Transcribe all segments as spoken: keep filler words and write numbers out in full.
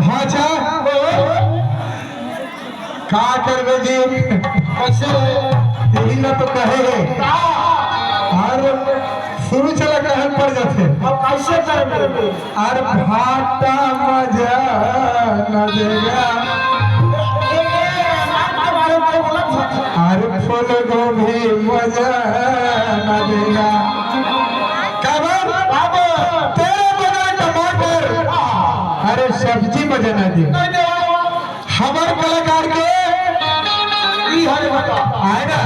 भांचा, का करबे जी? कैसे? यही ना तो कहे हे। का? अउ शुरू चला कहन पड़ जाथे। अब कैसे करबे? अरे भांटा मजा न देगा। ए, ए, ए, बात के बारे में बोलत हस। अरे फूल गोभी मजा न देगा। का बात? बाबू। तेरे बगैर टमाटर। अरे सब्जी मजा न देगा। नहीं देगा। हमर कलाकार के ई हरे बता। आय ना?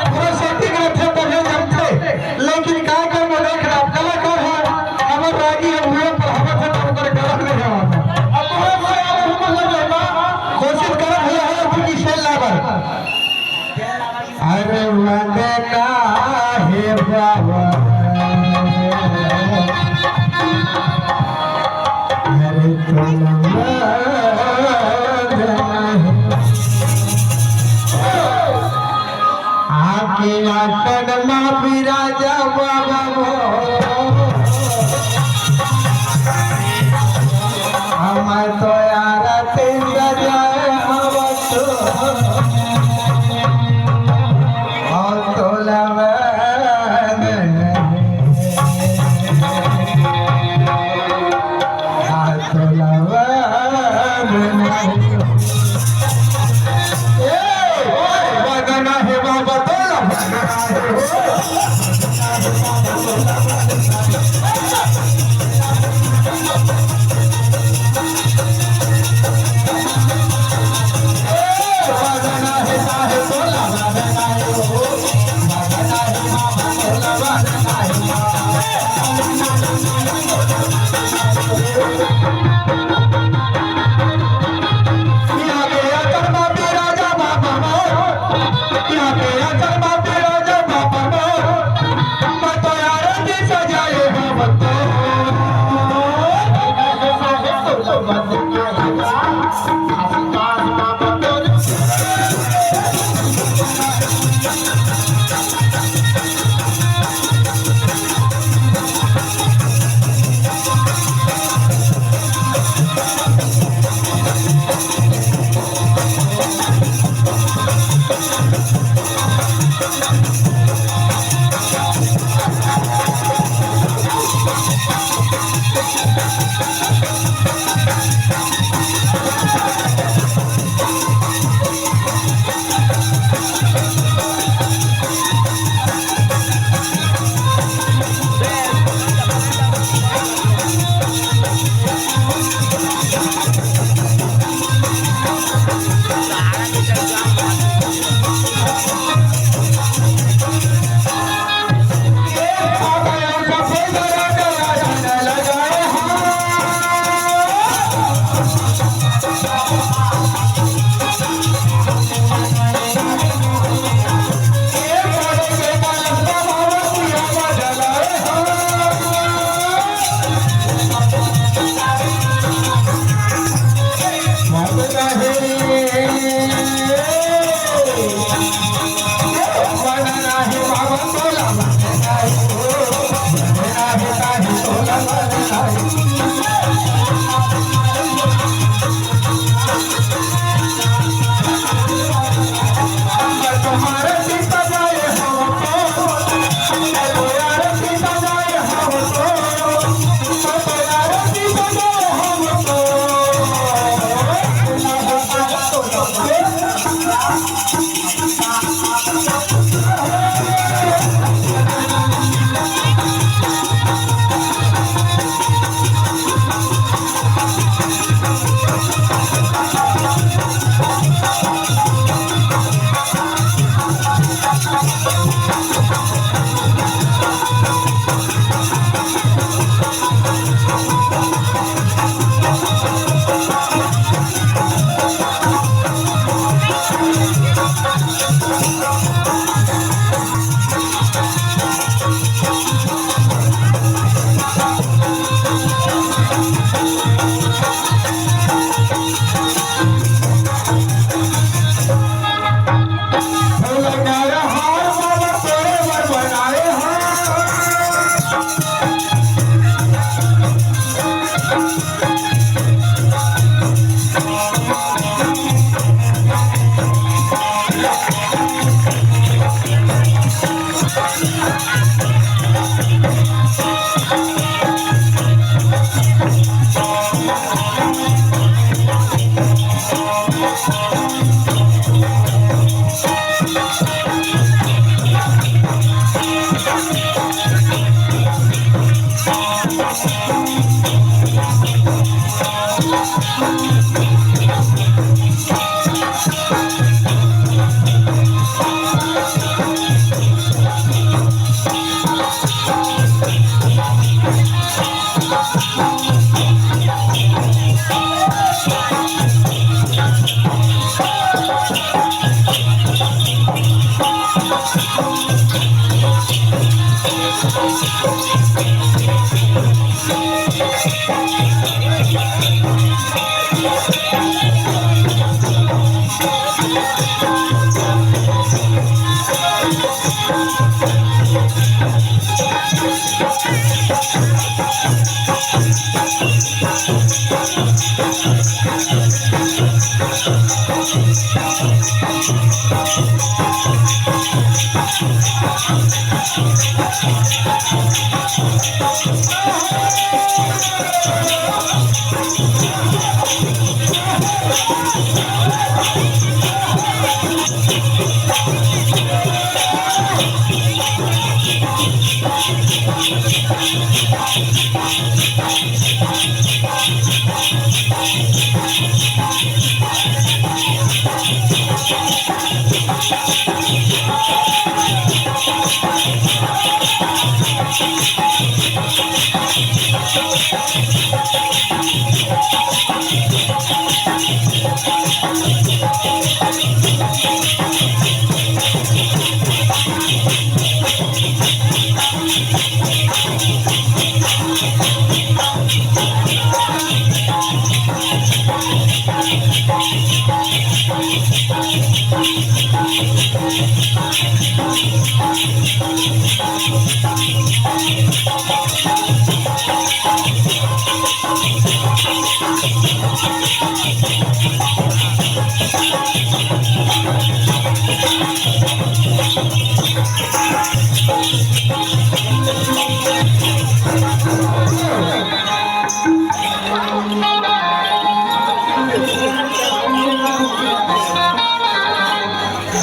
पूरा setting रथे तभे जमथे। लेकिन का करबो, देख ना, कलाकार हे, हमर रागी हे, हुए पर हमर से तो ओकर गलत नहीं हे। अब तोरे से आगे हम लोग जाएगा। कोशिश करत हे, हम लोग की सेल लावर। अरे वंदना हे बाबा, अरे तोला वंदना हे। आके आसन मा बिराजा बाबा हो। हम तो आरती सजाए हवस। अउ तोला वंदना हे। आ तोला वंदना हे। ए, वंदना हे बाबा, तोला वंदना हे हो।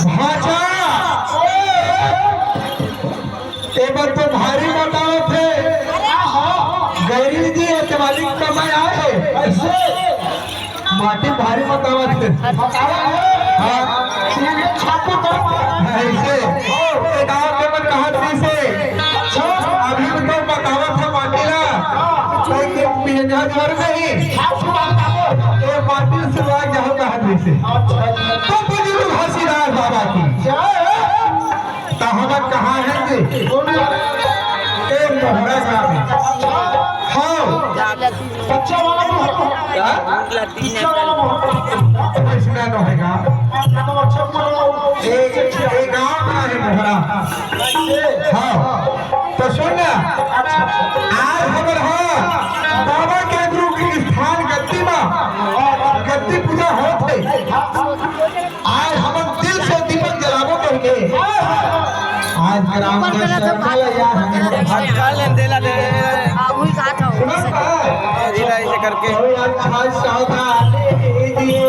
भांचा, ए बर तो भारी बतावत हे। गैरी जी, ए तो मालिक कमाए आए हे। ऐसे? माटी भारी बतावत हे। बतावत हे? हाँ। सीधे छापू तो। ऐसे? ए गाँव के मन कहा से? अच्छा। अभी तो बतावत हे माटी ला। हाँ। कोई के पियंजा घर नहीं। छापू बताओ। ए माटी से लाग जाओ कहा से। अच्छा। तो बुजुर्ग घासीदास बाबा की। जय हो। त हमन कहाँ हन जी? ए मोहरा गाँव में। हाँ। बच्चा वाला मोहरा। का? बच्चा वाला मोहरा। वैसना नोहे गा। ए, ए गाँव का हे मोहरा। हाँ। त सुन ना। आज हमर, हाँ, बाबा के गुरु के स्थान गद्दी मा गद्दी पूजा होत हे। आज हमन दिल से दीपक जलाबो कहिके। आज ग्राम के शर्मा ला यार हमन आज काल ने देला दे। हाँ, वही कहा था वो। सुना था? इला इसे करके। कोई अच्छा सौदा दे दीजिए।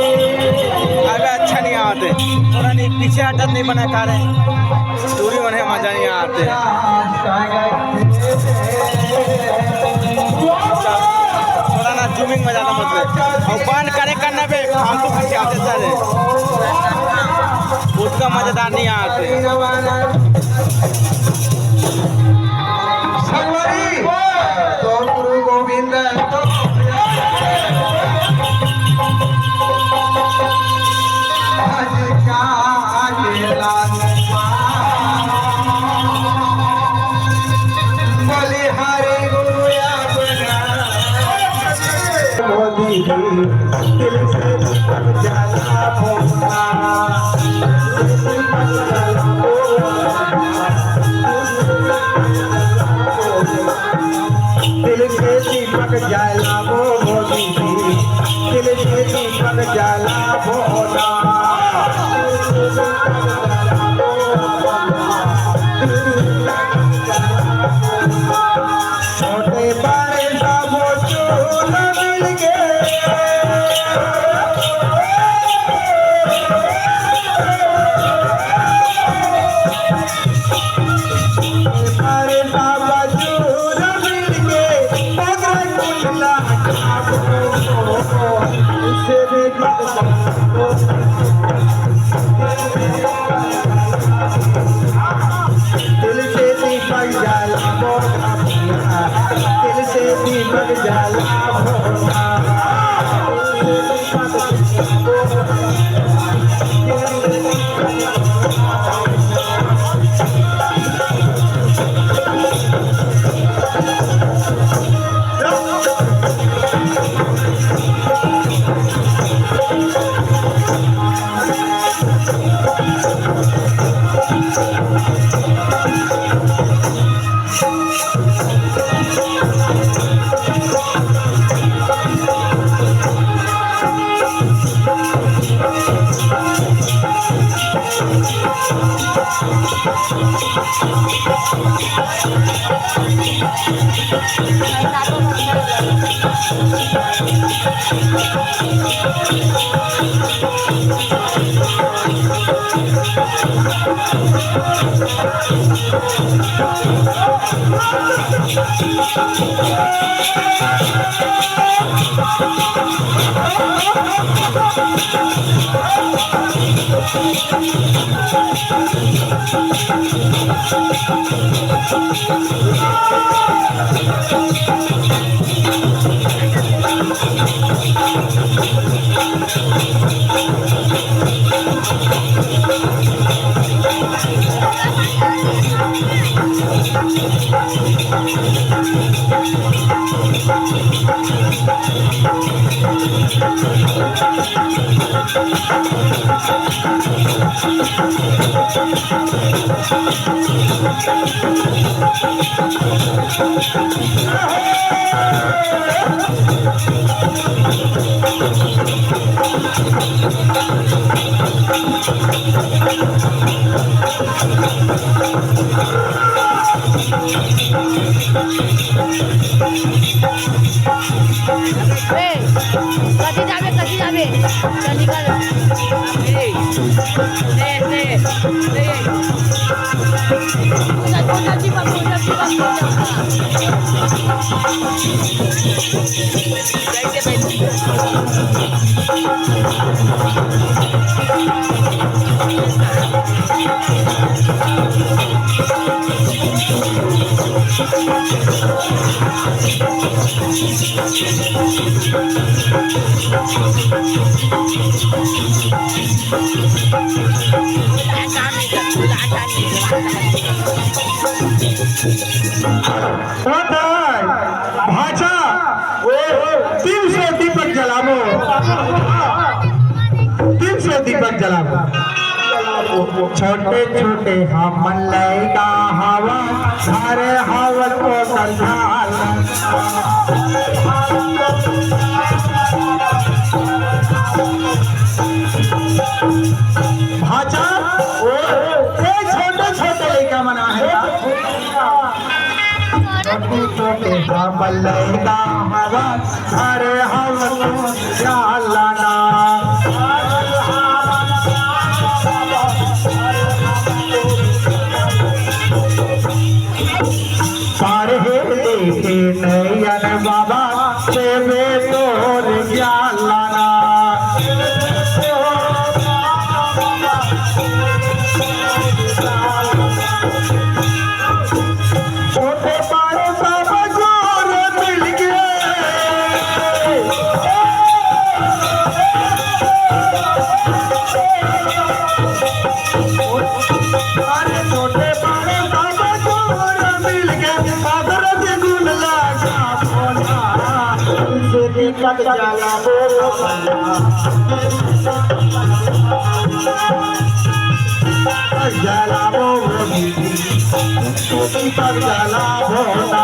अबे अच्छा नहीं आते। थोड़ा नहीं पीछे हटत नहीं बना का रहे। दूरी होने मजा नहीं आते। थोड़ा ना जूमिंग में ज्यादा मत ले। और बंद करे करना बे, फालतू पीछे आते सारे। उसका मजेदार नहीं आते। संगवारी, तो गुरु गोविंद, तो आज का आगे लाल बलिहारी गुरु अपना। ओ दीदी, दिल से दीपक जलाबो ना। दिल से दीपक जलाबो ओ दीदी, दिल से दीपक जलाबो ना। छोटे बड़े सबो चूल मिलके, बड़े सबो चूल मिलके, ओकरा कुटला खाबो, से भी दिल से दीपक जलाबो ना भैया, दिल से दीपक जलाबो ना। ए, कति जाबे, कति जाबे? जल्दी कर। ए, ले, ले, ले। उधर, उधर जीप पकड़, उधर जीप पकड़। ओ दाई, भांचा, ओ, तीन सौ दीपक जलाबो। तीन सौ दीपक जलाबो। छोटे छोटे हमन लइका हवन, धरे हवन ओकर ध्यान। भांचा, ओ, ए छोटे छोटे लइका मन आहे। छोटे छोटे हमन लइका हवन, धरे हवन ओकर ध्यान। पढ़े लिखे नैयन बाबा, देबे तोर ज्ञान लाना। छोटे बड़े सब जोर मिलके। अरे छोटे बड़े सब जोर मिलके, अदरक गुण लगा बोला। से दीपक जाला बोल, जाला बोल, जाला बोल।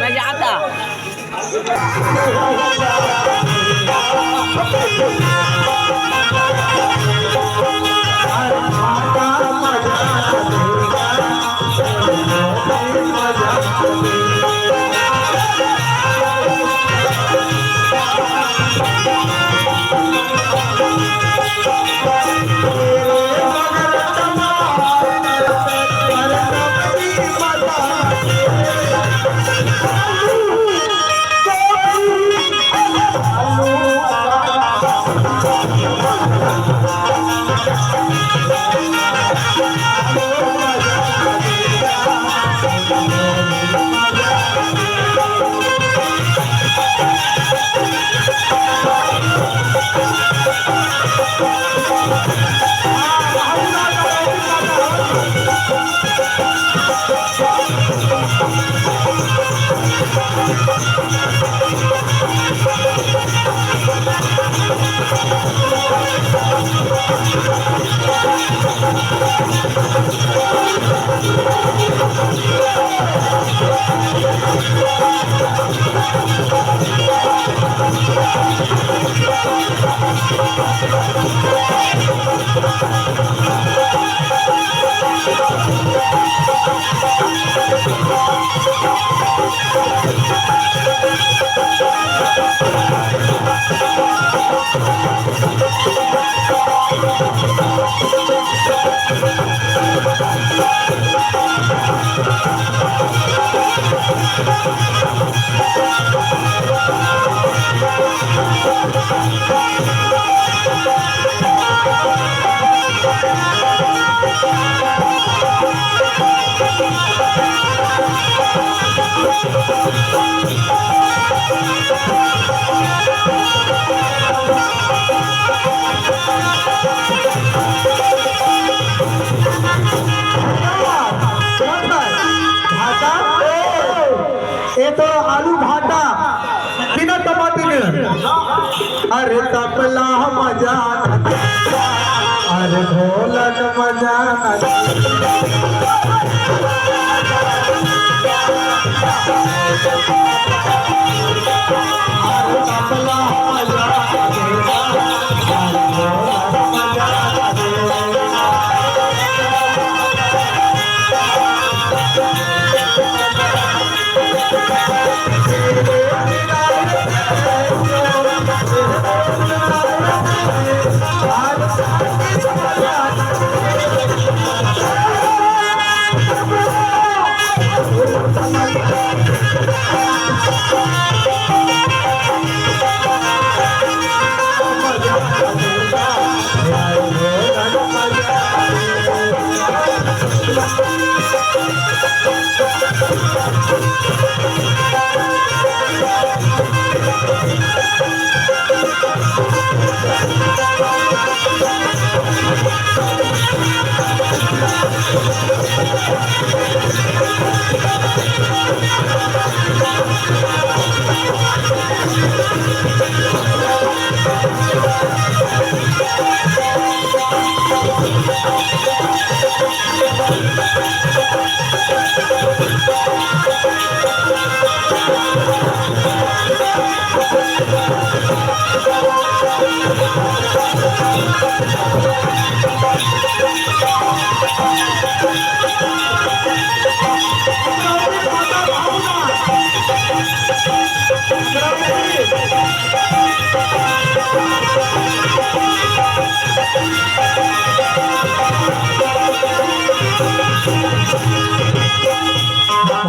मैं जाता। ये तो आलू भाटा बिना टमाटर के। अरे तबला बजाना, अरे ढोलक बजाना।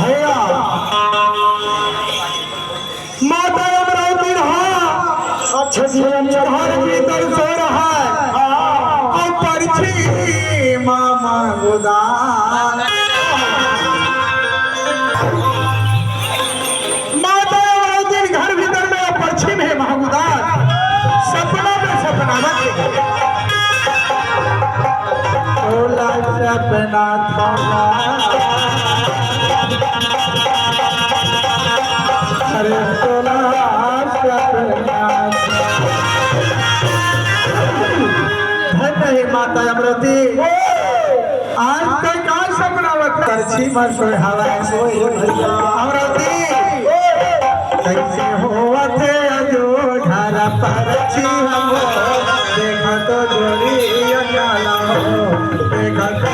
भैया, माता अमरावती रहा, अच्छा जी, अच्छा। घर भीतर सो रहा है। हाँ। और परछी मामा गुदा। माता अमरावती घर भीतर में और परछी में महागुदा। सपना में सपना मत देखो। तोला सपना थोड़ा। अरे तोला सपना। धन्य हे माता अमरावती। आज तक का सपना बता? परछी म सोए हवय। अमरावती। कइसे होवत हे अजोर घर परछी हमो, देखा तो जोड़ी अकाला हो, देखा तो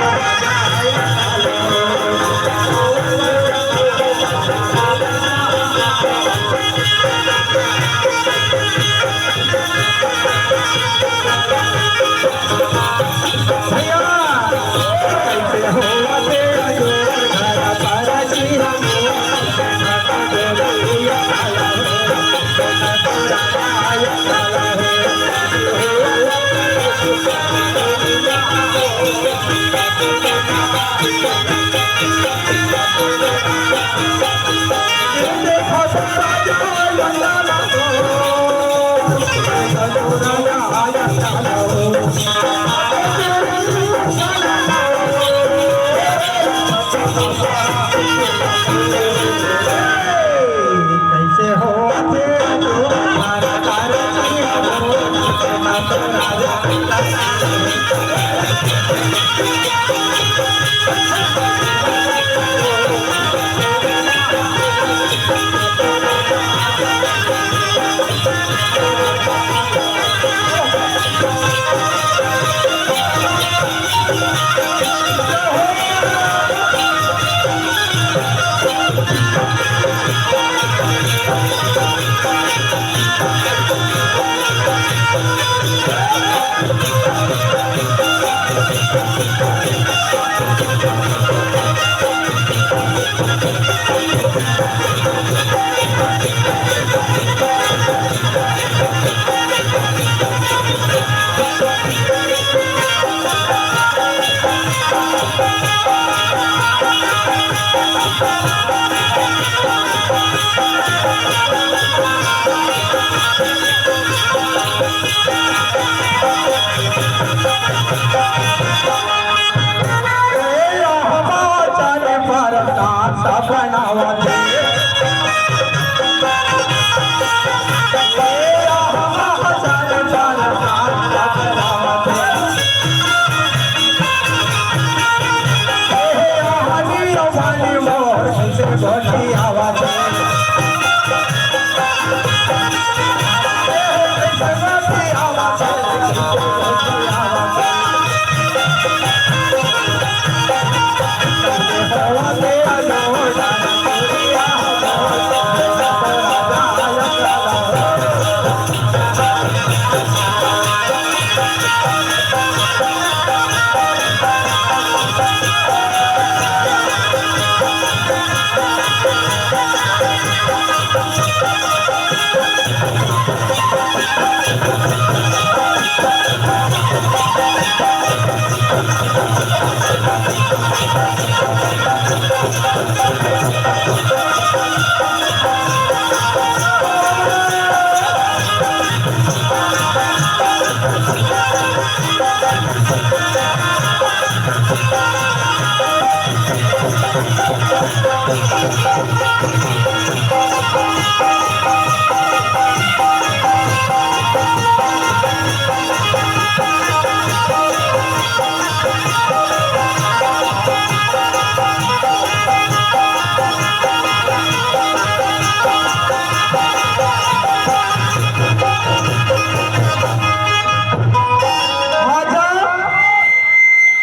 आजा,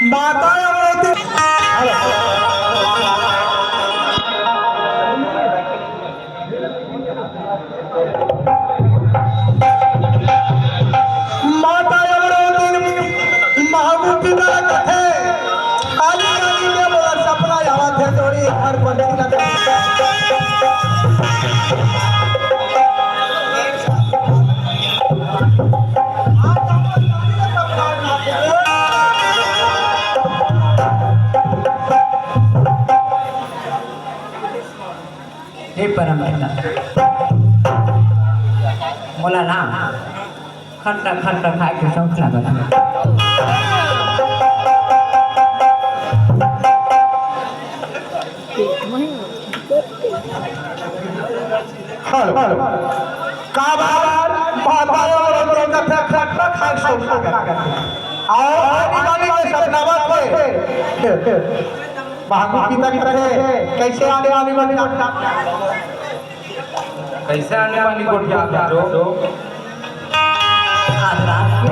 माता अमरौती। माता अमरौती महागु पिता कथे, आली आली के मोला सपना आवत हे, तोरी घर पर हे परम पिता, मोला ना खट्टा खट्टा खाए के शौक लागत हे। Hello, hello. काबर बाबा और लोग खट्टा खट्टा खाए शौक लागत हे। और आनी बानी के सपना बात हे। बाबू पिता कहते हैं, कैसे आने वाली बन जाता? कैसे आने वाली गोठिया तो? आज रात के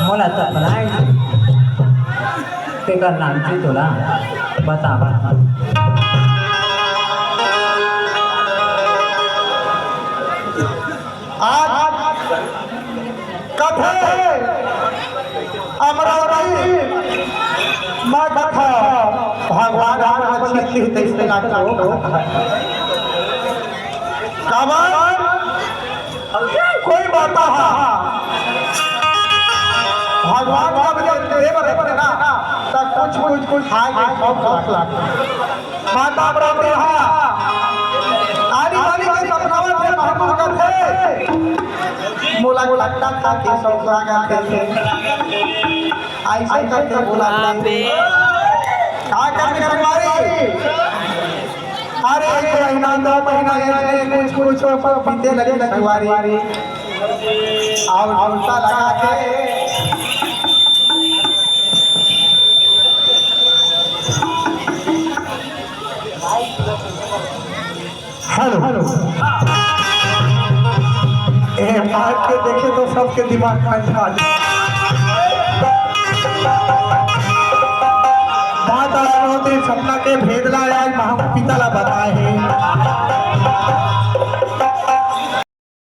मोला तो बनाए, तेकर नाम से तोला बता, बता। आज कथे अमरौती, मैं कथा भगवान राम अच्छी थी, तैसे ना करो। काबर कोई बात हा, भगवान का भी देवर है ना, तब कुछ, कुछ, कुछ खाए के शौक लागथे। माता ब्राह्मण हा, आनी बानी के सपनावा के महबूब कथे, मोला खट्टा खा के शौक लागत हे। ऐसे करके बोला बे। का करके संगवारी? अरे एक महीना, दो महीना, ये कुछ, कुछ बीते लगे संगवारी। और उल्टा लगा के हेलो, हेलो। ए, मार के देखे तो सबके दिमाग ठंडा। बात आया होते सपना के भेद ला आज महंगा पिता ला बताए हे।